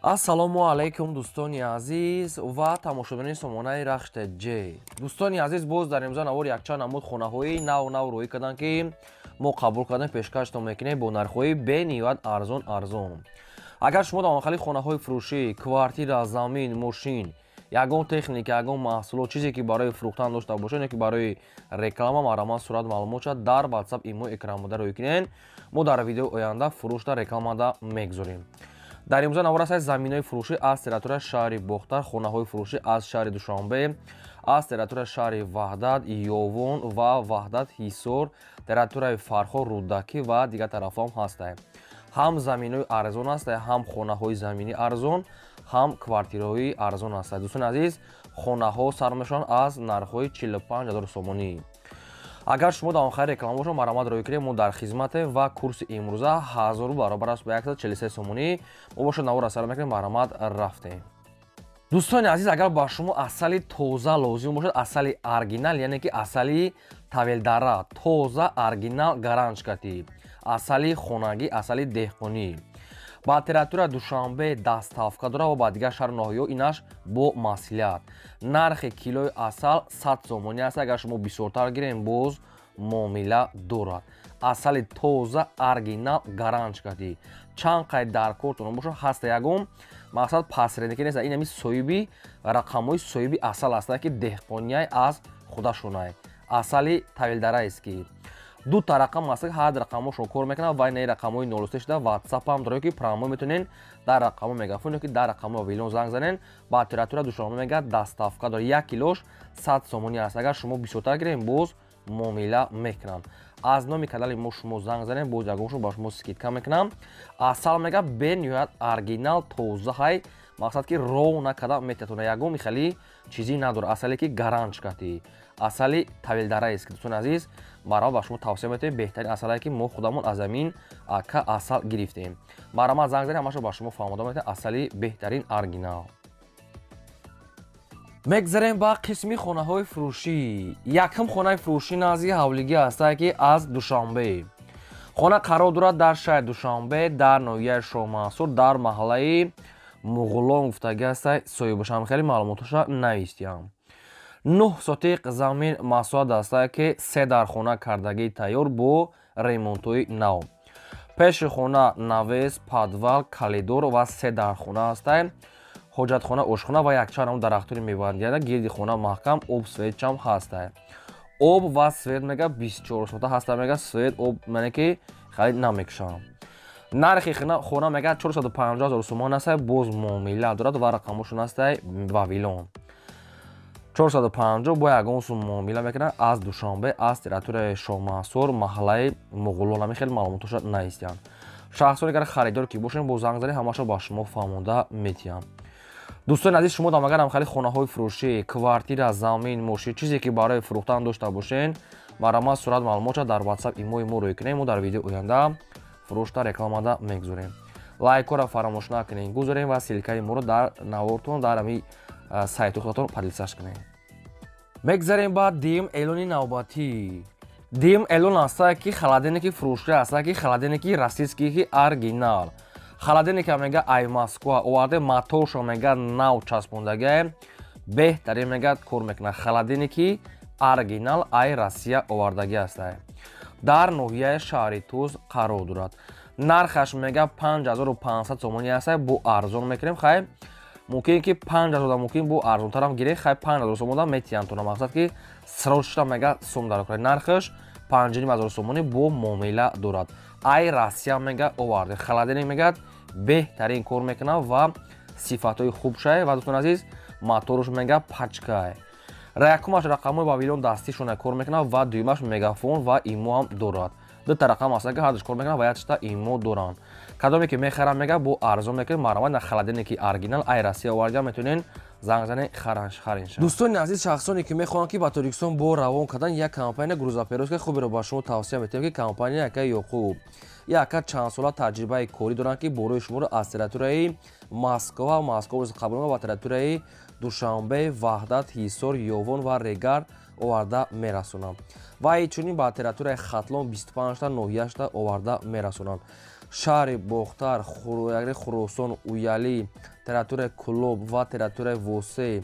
Ассалому алайкум, дӯстони азиз ва тамошобинони сомонаи Рахшта Ҷ. Дӯстони азиз, боз дар имзо навор якчанд намуд хонаҳои нав нав рӯӣ карданд, ки мо қабул кардем, пешкаштон мекунем бо нархҳои бениҳоят арзон арзон. Агар шумо дар махали хонаҳои фурӯшӣ, квартира, замин, мошин, ягон техника, ягон маҳсулот, чизе ки барои фурӯхтан дошта бошед ё ки барои реклама, марҳамат, сурат маълумот шад дар WhatsApp, имо экранбуда рӯй кунед. Мо дар видеои оянда фурӯшда рекламада мегузорем. Дар имзо навор аст заминҳои фурӯшӣ аз территорияи шаҳри Бохтар, хонаҳои фурӯшӣ аз шаҳри Душанбе, аз территорияи шаҳри Ваҳдат, Ёвон ва Ваҳдат, Ҳисор, территорияи Фархор, Рӯдакӣ ва дигар тарафҳо ҳам ҳастанд. Ҳам заминҳои арзон ҳастанд, ҳам хонаҳои заминӣ арзон, ҳам квартираҳои арзон ҳастанд. Дӯстони азиз, хонаҳо сар мешаванд аз нархҳои 45 ҳазор сомонӣ. Агар шумо дар охири реклама бошед, марҳамат рӯй кунед, мо дар хизматем ва курси имрӯза 1000 рубл баробар аст ба 143 сомонӣ. Мо бошад наворро сар мекунем, марҳамат, рафтем. Дӯстони азиз, агар ба шумо асали тоза лозим бошад, асали оригинал, яъне ки асали Тавелдара, тоза, оригинал, гаранчкати, асали хонагӣ, асали деҳқонӣ, ба территория Душанбе доставка дорад ва ба дигар шаҳру ноҳияҳо инаш бо маслиҳат. Нархи килои асал 100 сомонӣ аст. Агар шумо бисёртар гирем, боз муомила дорад. Асали тоза, оригинал, гаранчкати, чанд қайд дар кортон бошад ҳаста. Ягон мақсад посредник нест, ин ҳами соҳиби рақамҳои соҳиби асал ҳастанд, ки деҳқонияй аз худашонай. Асали Тавилдараест, ки дута рақам аст, ҳар рақамҳошон кор мекунад ва инаи рақамҳои нолусте шуда WhatsApp ҳам дорад, ки прямо метавонед дар рақамҳо Мегафон ё ки дар рақамҳои Вавилон занг занед. Ба территория Душанбе мегӯяд, доставка дорад. Як килош 100 сомонӣ аст. Агар шумо бисёртар гирем, боз муомила мекунанд. Аз номи канали мо шумо занг занед, боз ягоншон ба шумо скидка мекунам. Асал мега бениҳоят оригинал, тозаҳай, мақсад ки ров накарда метатона, ягон хеле чизи надорад. Асале ки гаранчкати, асали Тавилдараест, ки дӯстони азиз, марҳамат, ба шумо тавсия метавем, беҳтарин асалае ки мо худамон аз замин ака асал гирифтем. Марҳамат, занг занед, ҳамашо ба шумо фаҳмода метавем. Асали беҳтарин, оригинал. Мегзарем ба қисми хонаҳои фурӯшӣ. Якум хонаи фурӯшӣ назди ҳавлигӣ ҳастае, ки аз Душанбе. Хона қарор дорад дар шаҳри Душанбе, дар ноҳияи Шоҳмансур, дар маҳаллаи Муғулон гуфтагӣ ҳастай. Соҳибашам хеле маълумоташа навистиям. 9 сотиқ замин масоҳат ҳастае, ки се дар хона кардагии тайёр бо ремонтҳои нав. Пеши хона навес, подвал, коридор ва се дар хона ҳастай, ҳоҷатхона, ошхона ва якчанд ам дарахтони мевандиҳанда. Гирди хона маҳкам, об, светчам ҳастай. Об ва свет мега 24 соата ҳаста, мега свет, об яъне ки харид намекушам. Нархи хона мега 450 ҳазор сомон ҳастай, боз муомила дорад ва рақамошон ҳастай Вавилон. 450 бо ягон сум муомила мекунад. Аз Душанбе, аз территорияи Шоҳмансур, маҳаллаи Муғулон. Ҳамин хеле маълумотоша наистиям. Шахсоне агар харидор ки бошем, бо занг занед, ҳамаашо ба шумо фаҳмонда метиҳам. Дӯстони азиз, шумо дам агарам хеле хонаҳои фурӯшӣ, квартира, замин, мошин, чизе ки барои фурӯхтан дошта бошен, марҳамат, сурат маълумотша дар WhatsApp, имои мо рӯй кунем, мо дар видеои оянда фурӯшта рекламада мегузорем. Лайкҳоро фаромӯш накунед, гузорем ва ссылкаи моро дар навортон, дар ҳамин сайти худатон поделиться кунед. Мегзарем ба дим эълони навбатӣ. Дим эълон ҳастае, ки холодильники фурӯшӣ ҳастае, ки холодильники российский, ки оригинал. Холодильника мега ай Москва оварде, моторшо мега нав часпондагае, беҳтарин мега кор мекунад. Холодильники оригинал ай Россия овардагӣ ҳастае, дар ноҳияи шаҳри Туз қарор дорад. Нархаш мега 5500 сомонӣ ҳастае, бо арзон мекунем. Хай, мумкин ки 5000 мумкин бо арзонтарам гирем. Хай, 5000 сомонда метиҳам тона, мақсад ки срочно мега сум дар кунед. Нархаш 5500 сомонӣ, бо муомила дорад. Ай Россия мега оварде. Холодильник мегӯяд беҳтарин кор мекунад ва сифатҳои хуб шай. Ва дӯстони азиз, моторш мега пачкай. Якумаш рақамҳои Вавилон дастишона кор мекунад ва дуюмаш Мегафон ва имо ҳам дорад. Дута рақам ҳаста, ки ҳардуш кор мекунад ва якчита имо доранд. Кадоме ки мехарам, мега бо арзон мекунем. Марҳамат, на холодильники оригинал ай Россия оварда, метавонед занг занед, харинша. Дӯстони азиз, шахсоне ки мехоҳанд, ки ба Тоҷикистон бо равон кардан, як компания грузоперевозка хуберо ба шумо тавсия метиҳем, ки компания яка Ёқуб. Яка чандсола таҷрибаи корӣ доранд, ки борои шуморо аз территорияи Москва, Москва қабул ва территорияи Душанбе, Ваҳдат, Ҳисор, Ёвон ва Регар оварда мерасонанд ва инчунин ба территорияи Хатлон 25та ноҳияшта оварда мерасонанд. Шаҳри Бохтар, Хуросон, Уялӣ, территорияи Кӯлоб ва территорияи Восеъ,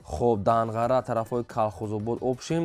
хоб, Данғара, тарафҳои Калхозобод, общем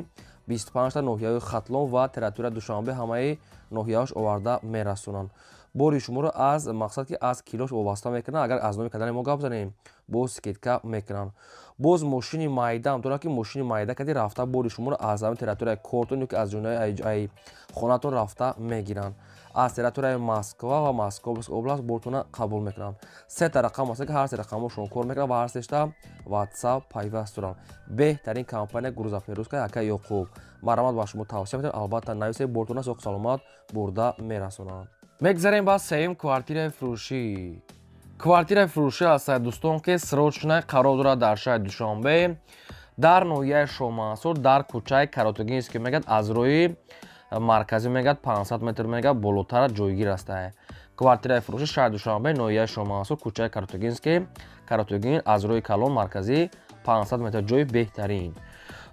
25та ноҳияҳои Хатлон ва территорияи Душанбе, ҳамаи ноҳияҳош оварда мерасонанд. Бори шуморо аз мақсад ки аз килош вобаста мекунанд. Агар аз номи кардани мо гап занем, боз скидка мекунанд. Боз мошини майдаам дорад, ки мошини майда кади рафта бори шуморо аз ҳамин территорияи кортон ё ки аз ҷонаи хонатон рафта мегиранд. Аз территорияи Москва ва Московская область бортона қабул мекунанд. Сета рақам аст, ки ҳар се рақамошон кор мекунанд ва ҳар сешта WhatsApp пайваст доранд. Беҳтарин компания грузоперевозка ака Ёқуб. Марҳамат, ба шумо тавсия метавонем, албатта нависед, бортона соқ саломат бурда мерасонанд. Мегзарем ба сеюм квартираи фурӯшӣ. Квартираи фурӯшӣ аст, дӯстон, ки срочно қарор дорад дар шаҳри Душанбе, дар ноҳияи Шоҳмансур, дар кӯчаи Каротугинский мегӯяд, аз рӯи марказӣ мегӯяд 500 метр мегӯяд болотара ҷойгир аст. Квартираи фурӯшӣ, шаҳри Душанбе, ноҳияи Шоҳмансур, кӯчаи Каротугинский, Каротугин, аз рӯи калон марказӣ 500 метр, ҷои беҳтарин.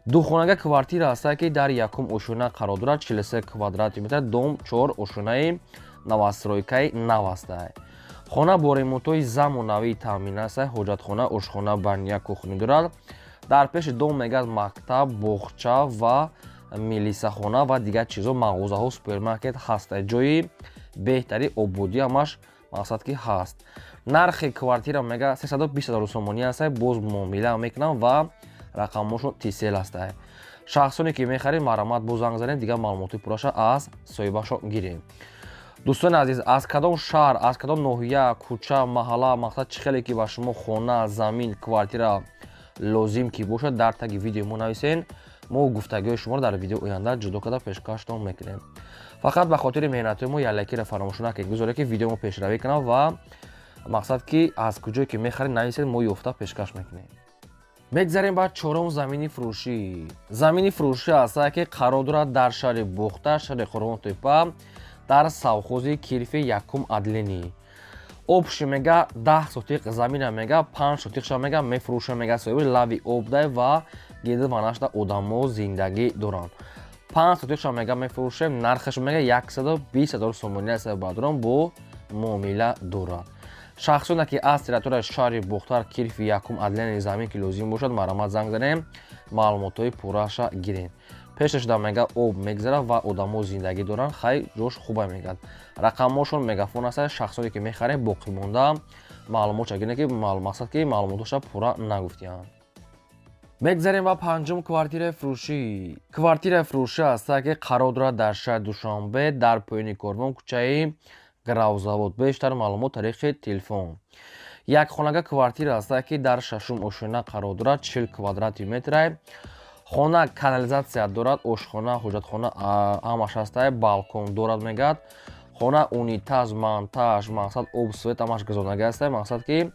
Духонага квартира аст, ки дар якум ошёна қарор дорад, 43 квадрати метр, дом 4, ошёнаи новостройкаи нав аст. Хона бо ремонтҳои замонавии таъмин аст, ҳоҷатхона, ошхона, баня, кухня дорад. Дар пеши дом мегӯяд мактаб, боғча ва милисахона ва дигар чизо, мағозаҳо, супермаркет ҳаст. Ҷои беҳтари ободӣ ҳамаш мақсад ки ҳаст. Нархи квартира мега 320 ҳазор сомонӣ аст, боз муомила мекунам ва рақамҳошон Tcell аст. Шахсоне ки мехаред, марҳамат, боз занг занед, дигар маълумоти пурраша аз соҳибашон гирем. Дӯстони азиз, аз кадом шаҳр, аз кадом ноҳия, кӯча, маҳалла, мақсад чӣ хеле ки ба шумо хона, замин, квартира лозим ки бошад, дар таги видеои мо нависен, мо гуфтагиҳои шуморо дар видеои оянда ҷудо карда пешкаштон мекунем. Фақат ба хотири меҳнатҳои мо як лайкиро фаромӯш накунед, гузоред, ки видеои мо пешравӣ кунад ва мақсад ки аз куҷое ки мехаред, нависед, мо ёфта пешкаш мекунем. Мегзарем ба чорум замини фурӯшӣ. Замини фурӯшӣ аст, ки қарор дорад дар шаҳри Бохтар, шаҳри Қурғонтепа, дар совхози Кирфи якум отделение. Общий мега 10 сотиқ замина мега, 5 сотиқша мега мефурӯша мега соҳиби, лави обдай ва гирду ванашда одамо зиндагӣ доранд. 5 сотиқша мега мефурӯшем, нархаш мега 120 ҳазор сомонӣ аст, бадрон бо муомила дорад. Шахсоне ки аз территорияи шаҳри Бохтар, Кирфи якум отделение замин ки лозим бошад, марҳамат, занг занем, маълумотҳои пурраша гирем. Пешашда мега об мегзарад ва одамо зиндагӣ доранд, хай ҷош хуба мегӯяд. Рақамҳошон Мегафон аст. Шахсоне ки мехарем, боқӣ монда маълумотша гирем, ки мақсад ки маълумотоша пурра нагуфтианд. Мегзарем ба панҷум квартираи фурӯшӣ. Квартираи фурӯшӣ аст, ки қарор дорад дар шаҳри Душанбе, дар поёни корвон, кӯчаи Гравзавод. Бештар маълумот тариқи телефон. Як хонага квартира аст, ки дар шашум ошёна қарор дорад, 40 квадрати метрай. Хона канализатсия дорад, ошхона, ҳоҷатхона ҳамаш ҳаста, балкон дорад мегӯяд. Хона унитаз, монтаж, мақсад об, свет ҳамаш гузондагӣ аст, мақсад ки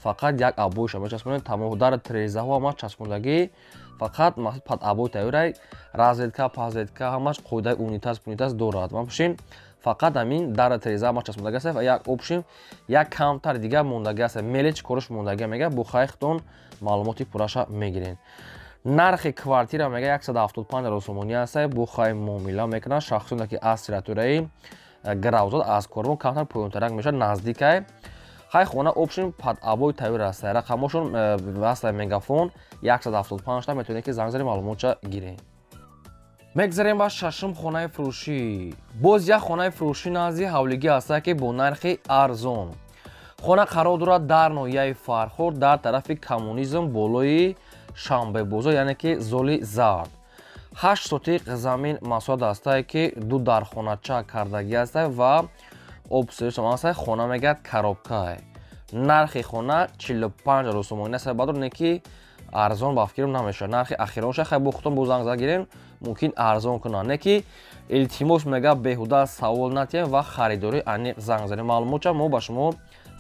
фақат як обойша мечаспонед, тамом. Дар трезаҳо ҳамаш часпондагӣ, фақат мақсад под обой тайёрай, розетка, пазетка ҳамаш қоидаи унитаз пунитаз дорад. Ман фақат ҳамин дар треза ҳамаш часпондагӣ аст ва як общем як камтар дигар мондагӣ аст, мелеч кораш мондагӣ мега, бо хайхтон маълумоти пурраша мегиред. Нархи квартира мега 175 ҳазор сомонӣ аст, бо хай муомила мекунанд. Шахсоне ки аз территорияи Гравзод, аз корвон камтар поёнтарак мешавад, наздикай. Хай хона общем под обой тайёр аст. Рақамҳошон аст Мегафон 175 та, метавонед ки занг зани, маълумотша гиред. Мегзарем ба шашум хонаи фурӯшӣ. Боз як хонаи фурӯшӣ назди ҳавлигӣ аст, ки бо нархи арзон. Хона қарор дорад дар ноҳияи Фархор, дар тарафи Коммунизм, болои Шанбебозор, яъне ки золи зард. 8 сотиқ замин масоҳат астае, ки ду дархонача кардагӣ астае ва обсервисом астае. Хона мегӯяд коробкае. Нархи хона 45 ҳазор сомонӣ аст, бадор не ки арзон ба фикрм намешавад. Нархи ахиронша хай бо худтон бо занг зад гирем, мумкин арзон кунанд, не ки илтимос мега беҳуда савол натиҳем ва харидорӣ аниқ занг занем. Маълумотча мо ба шумо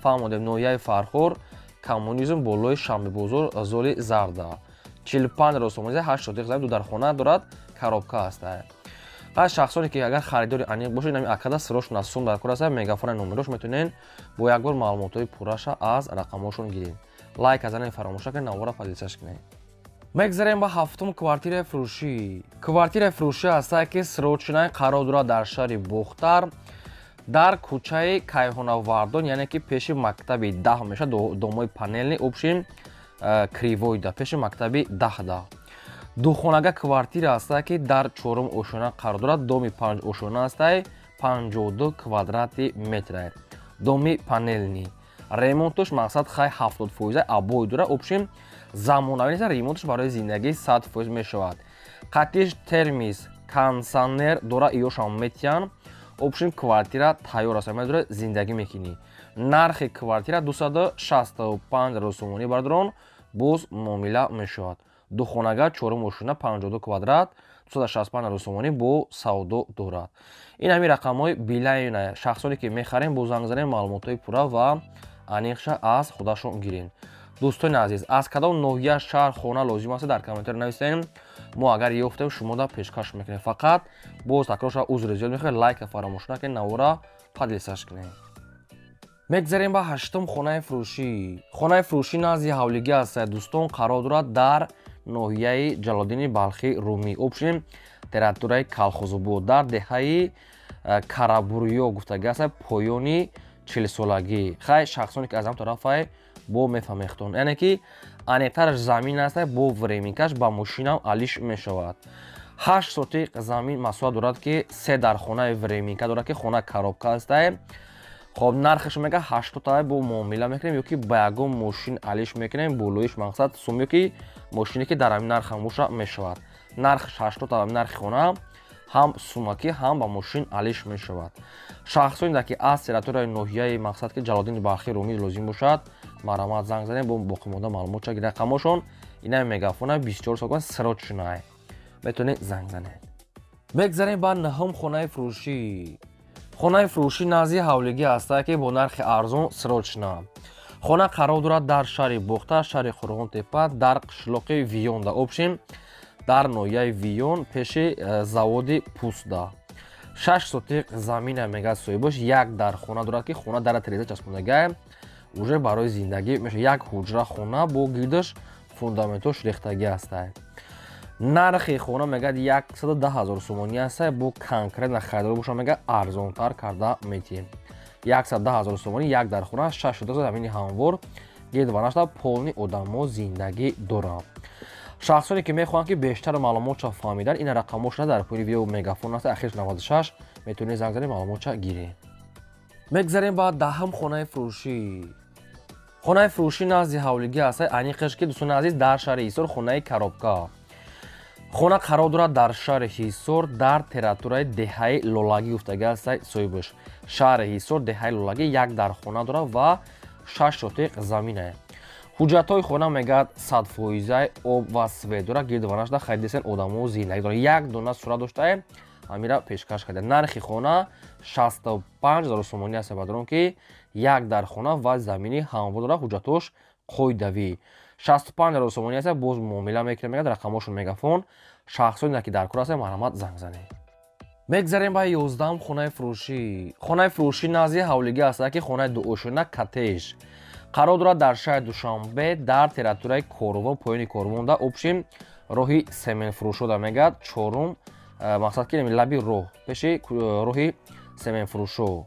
фаҳмодем: ноҳияи Фархор, Коммунизм, болои Шанбебозор, золи зарда, 45 ҳазор сомонӣ, 8 сотиқ замин, ду дархона дорад, коробка аст. Пас шахсоне ки агар харидори аниқ бошед, ҳамин акада сирошон сум дар кор аст, Мегафони номерош, метавонед бо як бор маълумотҳои пурраша аз рақамҳошон гиред. Лайк азанед фаромӯш накунед, навора поделиться кунед. Мегзарем ба ҳафтум квартираи фурӯшӣ. Квартираи фурӯшӣ аст, ки срочно қарор дорад дар шаҳри Бохтар, Дар кӯчаи Кайҳонавардон, яъне ки пеши мактаби 10 мешавад, домои панелни общем кривойда, пеши мактаби 10-да. Духонага квартира ҳаста, ки дар чорум ошёна қарор дорад, доми 5 ошёна ҳастай, 52 квадрати метра. Доми панелни. Ремонтуш мақсад хай 70% обой дора, общем замонавӣ нест, ремонтуш барои зиндагӣ 100% мешавад. Қатиш термис, кондиционер дора, иёшам метиҳанд. Общем квартира тайёр аст, медора зиндагӣ мекунӣ. Нархи квартира 265 ҳазор сомонӣ, бародарон, боз муомила мешавад. Духонага, чорум ошёна, 52 квадрат, 265 ҳазор сомонӣ бо савдо дорад. Ин ҳамин рақамҳои Билайна. Шахсоне ки мехарем, бо занг занем, маълумотҳои пурра ва аниқша аз худашон гирем. Дӯстони азиз, аз кадом ноҳия, шаҳр хона лозим аст, дар комментарио нависем. Мо агар ёфтем, шумода пешкаш мекунем. Фақат боз такрор шава, узри зиёд мехоҳем, лайка фаромӯш накунед, навора поделиться кунед. Мегзарем ба ҳаштум хонаи фурӯшӣ. Хонаи фурӯшӣ назди ҳавлигӣ аст, дӯстон, қарор дорад дар ноҳияи Ҷалолиддини Балхӣ Румӣ, общем территорияи Калхозобод, дар деҳаи Карабурё гуфтагӣ аст, поёни 40-солагӣ. Хай, шахсоне ки аз ҳам тарафай бо мефаҳмехтон, яъне ки аниқтараш замин аст, бо временкаш ба мошинам алиш мешавад. 8 сотиқ замин масоҳат дорад, ки се дар хонаи временка дорад, ки хона коробка астае. Хоб, нархаш мега 80 та, бо муомила мекунем ё ки ба ягон мошин алиш мекунем, болоиш мақсад сум ё ки мошине ки дар ҳамин нархам боша мешавад. Нархаш 80 та, нархи хона ҳам сумакӣ, ҳам ба мошин алиш мешавад. Шахсоне ки аз территорияи ноҳияи мақсад ки Ҷалолиддини Балхӣ Румӣ лозим бошад, марҳамат, занг занем, бо боқимонда маълумотча. Рақамошон ина мегафона, 24 соат срочная, метавонед занг занед. Мегзарем ба наҳум хонаи фурӯшӣ. Хонаи фурӯшӣ назди ҳавлигӣ ҳаста, ки бо нархи арзон, срочно. Хона қарор дорад дар шаҳри Бохта, шаҳри Қурғонтепа, дар қишлоқи Виёнда, общем дар ноҳияи Виён, пеши заводи пӯстда. 6 сотиқ замина мегӯяд соҳибош, як дар хона дорад, ки хона дара тереза часпондагиа, уже барои зиндагӣ мешавад. Як ҳуҷра хона бо гирдаш фундаментош рехтагӣ ҳастад. Нархи хона мегӯяд 110 ҳазор сомонӣ аст, бо конкретно харидор боша, мегӯяд, арзонтар карда метиҳем. 110 ҳазор сомонӣ, як дар хона, 6 сотиқ замини ҳамвор, гирдванашта полный одамо зиндагӣ доранд. Шахсоне ки мехоҳанд ки бештар маълумотша фаҳмидан, ина рақамошона дар пои видео мегафон аст, ахирш 96, метавонед занг занед, маълумотша гиред. Мегзарем ба даҳум хонаи фурӯшӣ. Хонаи фурӯшӣ назди ҳавлигӣ аст, аниқаш ки, дӯстони азиз, дар шаҳри Ҳисор, хонаи коробка. Хона қарор дорад дар шаҳри Ҳисор, дар территорияи деҳаи Лолагӣ гуфтагӣ аст соҳибаш. Шаҳри Ҳисор, деҳаи Лолагӣ, як дар хона дорад ва 6 сотиқ замина. Ҳуҷҷатҳои хона мегӯяд 100%, об ва свет дорад, гирдванашда харидесен, одамо зиндагӣ дорад. Як дона сурат доштаем, ҳамира пешкаш карда. Нархи хона 65 ҳазор сомонӣ аст, бародарон, ки як дар хона ва замини ҳамвор дорад, ҳуҷҷатҳош қоидавӣ. 65 ҳазор сомонӣ аст, боз муомила мекунем, мегӯяд, рақамошон мегафон. Шахсоне ки дар кор ҳастанд, марҳамат, занг занед. Мегзарем ба 11-ум хонаи фурӯшӣ. Хонаи фурӯшӣ назди ҳавлигӣ аст, ки хонаи дуошёна, коттедж қарор дорад дар шаҳри Душанбе, дар территорияи Корвон, поёни Корвонда, общем роҳи семенфурӯшода мегӯяд, чорум мақсад ки лаби роҳ, пеши роҳи семенфурӯшо.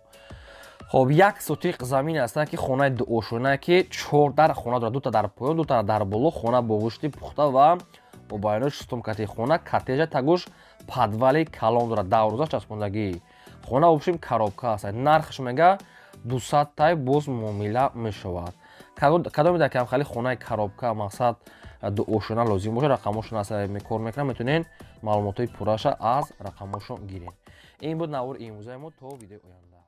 Хоб, 1 сотиқ замин аст, ки хонаи дуошёна, ки чор дар хона дорад, дута дар поён, дута дар боло. Хона бо гӯшти пухта ва бо баёнои шустум кати. Хона коттеджа, тагуш подвали калон дорад, даврӯзаш часпондагӣ. Хона общем коробка аст. Нархаш мега 200 тай, боз муомила мешавад. Кадоме дар кам хали хонаи коробка, мақсад дуошёна лозим бошад, рақамошон аст, кор мекунам, метавонед маълумотҳои пурраша аз рақамошон гиред. Ин буд навори имрӯзаи мо. То видеои оянда.